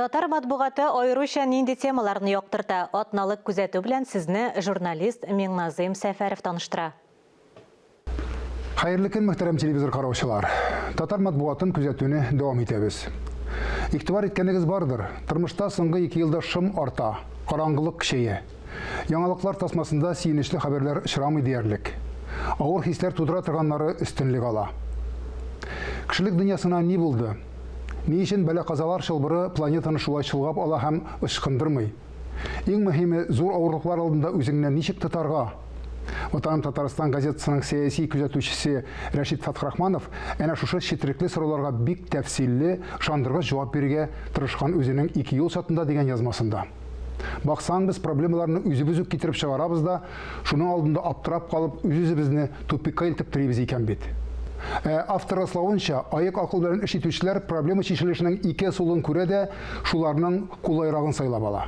Татар матбугаты аеруча нинди темаларны яктырта? Атналык күзәтү белән сезне журналист Миңназыйм Сәфәров таныштыра. Хәерле көн, мөхтәрәм телевизор караучылар. Татар матбугатын күзәтүне дәвам итәбез. Игътибар иткәнегез бардыр, тормышта соңгы 2 елда шом арта, караңгылык көчәя. Яңалыклар тасмасында сөенечле хәбәрләр очрамый диярлек. Авыр хисләр тудыра торганнары өстенлек ала. Кешелек дөньясына ни булды? Ни өчен бәла-казалар чылбыры планетаны шулай чолгап ала һәм ычкындырмый? Иң мөһиме, зур авырлыклар алдында үзеңне ничек тотарга? Ватаным Татарстан газетасының сәяси күзәтүчесе Рәшит Фәтхрахманов әнә шушы четерекле сорауларга бик тәфсилле, ышандыргыч җавап бирергә тырышкан үзенең Ике юл чатында дигән язмасында. Баксаң, без проблемаларны үзебез үк китереп чыгарабыз да, шуның алдында аптырап калып, үз-үзебезне тупикка илтеп терибез икән бит. Ә автор раславынча, аек акыл белән эш итүчеләр проблема чишелешенең ике ысулын күрә дә, шуларның кулайрагын сайлап ала.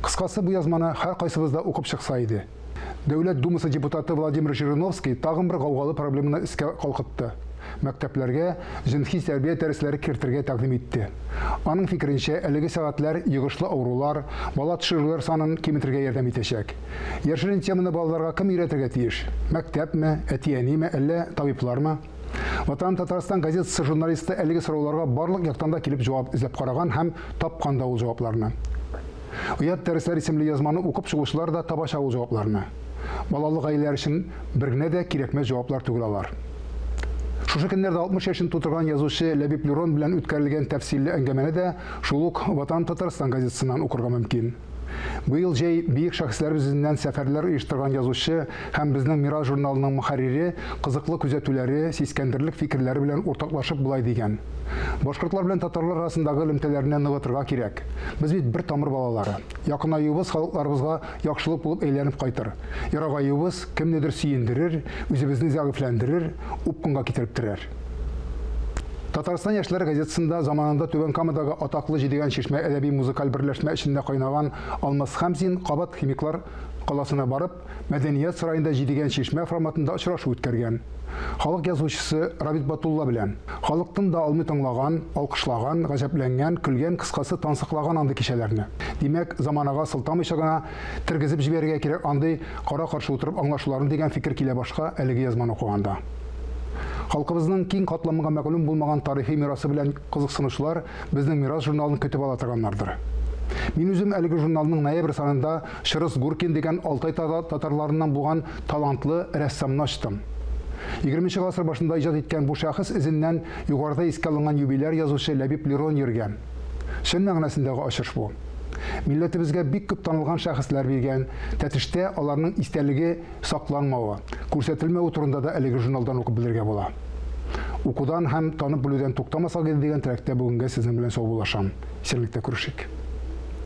Кыскасы, бу язманы һәркайсыбыз да укып чыкса иде. Дәүләт Думасы депутаты Владимир Жириновский тагын бер гаугалы проблеманы өскә калкытты. Мәктәпләргә җенси тәрбия дәресләре кертергә тәкъдим итте. Аның фикеренчә, әлеге сәгатьләр йогышлы авырулар, бала төшерүләр санын киметергә ярдәм итәчәк. Яшерен теманы балаларга кем өйрәтергә тиеш? Мәктәпме, әти-әниме, әллә табиблармы? Ватаным Татарстан газетасы журналисты әлеге сорауларга барлык яктан да килеп җавап эзләп караган һәм тапкан да ул җавапларны. Оят дәресләр исемле язманы укып чыгучылар да табачак ул җавапларны. Балалы гаиләләр өчен бер генә дә кирәкмәс җаваплар түгел алар. Шушы көннәрдә 60 яшен тутырган язучы Ләбиб Лерон белән үткәрелгән тәфсилле әңгәмәне дә шул ук Ватаным Татарстан газетасыннан укырга мөмкин. Быел җәй бөек шәхесләребез эзеннән сәфәрләр оештырган язучы һәм Безнең мирас журналының мөхәррире кызыклы күзәтүләре, сискәндерлек фикерләре белән уртаклашып болай дигән, Башкортлар белән татарлар арасындагы элемтәләрне ныгытырга кирәк. Без бит бер тамыр балалары. Якынаюыбыз халыкларыбызга яхшылык булып әйләнеп кайтыр. Ерагаюыбыз кемнедер сөендерер, үзебезне зәгыйфьләндерер, упкынга китереп терәр. Татарстан яшьләре газетасында заманында Түбән Камадагы атаклы Җидегән чишмә әдәби-музыкаль берләшмә эчендә кайнаган Алмаз Хәмзин кабат химиклар каласына барып, Мәдәният сараенда Җидегән чишмә форматында очрашу үткәргән. Халык язучысы Рабит Батулла белән. Халык тын да алмый тыңлаган, алкышлаган, гаҗәпләнгән, көлгән, кыскасы, тансыклаган андый кичәләрне. Димәк, заманага сылтамыйча гына тергезеп җибәрергә кирәк андый кара-каршы утырып аңлашуларны дигән фикер килә башка әлеге язманы укыганда. Халкыбызның киң катламга мәгълүм булмаган тарихи мирасы белән кызыксынучылар Безнең мирас журналын көтеп ала торганнардыр. Мин үзем әлеге журналның ноябрь санында Чырыс Гуркин дигән Алтай татарларыннан булган талантлы рәссамны ачтым. Егерменче гасыр башында иҗат иткән бу шәхес эзеннән югарыда искә алынган юбиляр язучы Ләбиб Лерон йөргән. Чын мәгънәсендәге ачыш бу. Милләтебезгә бик күп танылган шәхесләр биргән Тәтештә аларның истәлеге сакланмавы, күрсәтелмәве турында да әлеге журналдан укып белергә була. Укудан һәм танып белүдән туктамасак иде дигән теләктә бүгенгә сезнең белән саубуллашам. Исәнлектә күрешик.